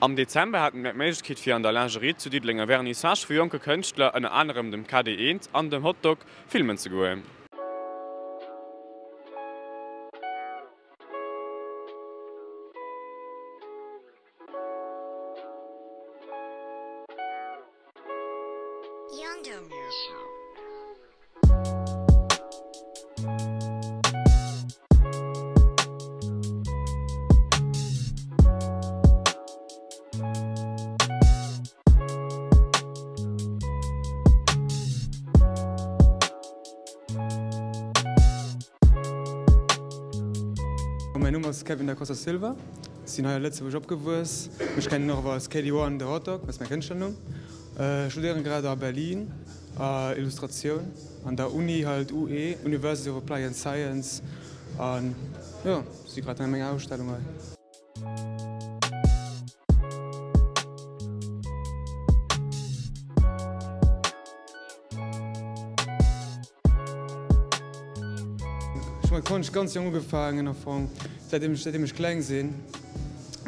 Am Dezember haten mir d'Méiglechkeet fir an der Lingerie zu Diddeleng e Vernissage vu jonke Kënschtler, ënner anerem dem KD Eent an dem Hotdog, filmen ze goen. Mäin Numm ass Kevin Da Costa Silva, ech sinn hei a Lëtzebuerg opgewuess. Mech kennen och als KD One The Hotdog, dat ass mäi Kënschtlernumm. Ech studéieren grad a Berlin Illustratioun an der Uni halt UE, University of Applied Science, an jo, si grad an menger Ausstellung hei. Ech hu mat Konscht ganz jonk ugefaangen am Fong, säitdeem ech säitdeem ech kleng sinn.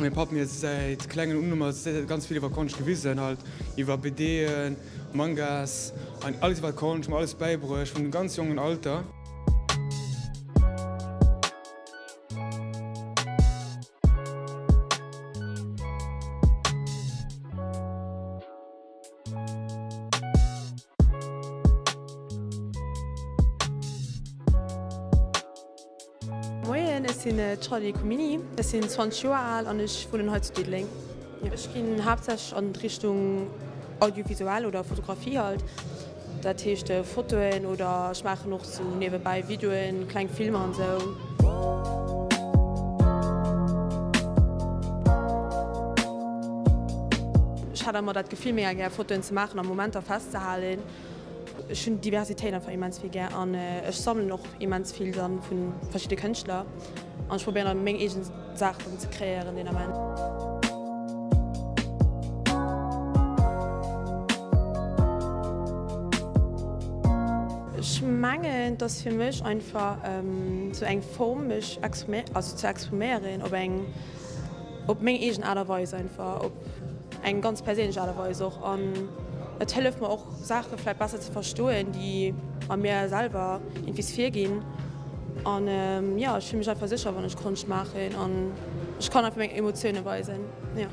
Mäi Papp mir säit klengen un ëmmer ganz vill iwwer Konscht gewisen halt, iwwer BDen, Mangas an alles iwwer Konscht, mer alles bäibruecht vun ganz jongen Alter. Moien, ech sinn d'Charlie Comini, ech sinn 20 Joer al an ech wunnen hei zu Diddeleng. Ech ginn haaptsächlech an d'Richtung audiovisuell oder Fotografie halt, dat heescht Fotoen oder ech maachen och sou niewebäi Videoen, kleng Filmer an sou. Ech hat emmer dat Gefill mega gär Fotoen ze maachen a Momenter festzehalen. Ech hunn Diversitéit einfach immens vill gär an ech sammelen och immens vill dann vu verschidde Kënschtler an ech probéieren dann meng eegen Saach dann ze kreéieren deen Ament. Ech mengen et ass fir mech einfach sou eng Form mech also ze expriméieren op eng op meng eegen Aart a Weis einfach, op eng ganz perséinlech Aart a Weis och. An et hëlleft mer och Saache vläit besser ze verstoen, déi a mir selwer iergendwees virginn. An jo, ech fille mech einfach sécher, wann ech Konscht maachen an ech kann einfach meng Emotioune weisen, jo.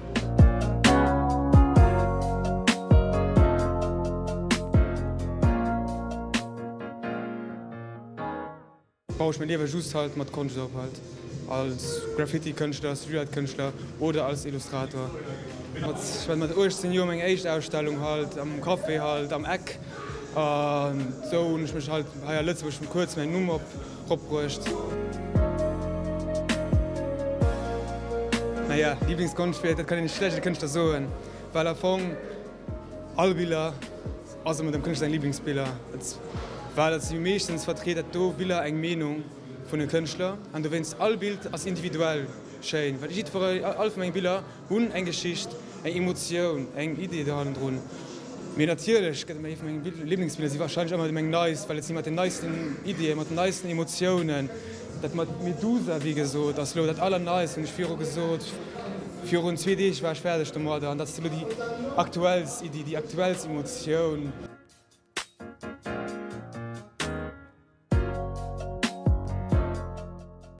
Baue ech mäin Liewe just halt mat Konscht op, halt als Graffiti-Kënschtler, Street-Art-Kënschtler oder als Illustrator. Ech hat mat 18 Joer meng éischt Ausstellung halt am Café halt am Eck an esou hunn ech mech halt hei a Lëtzebuerg kuerz mäin Numm op ropbruecht. Naja, Lieblingskonschtwierk, dat kann een schlecht e Kënschtler soen, well am Fong all Biller Ass ëmmer dem Kënschtler seng Liblingsbiller. Et well et si meeschtens vertritt dat do Biller eng Meenung vun de Kënschtler an dowéinst all Bild ass individuell schéin, well jiddwer all vu menge Biller hunn eng Geschicht, eng Emotioun, eng Idee do hannendrun. Mee natierlech gëtt ëmmer ee vu menge Liblingsbiller si warscheinlech ëmmer meng neist, well et si mat den neisten Iddien, mat den neisten Emotiounen. Dat mat Medusa, wéi gesot, ass lo dat allerneist, hunn ech viru gesot. Virun zwee Deeg war ech fäerdeg domadder an dat ass elo déi aktuellst Iddi, déi aktuellst Emotioun.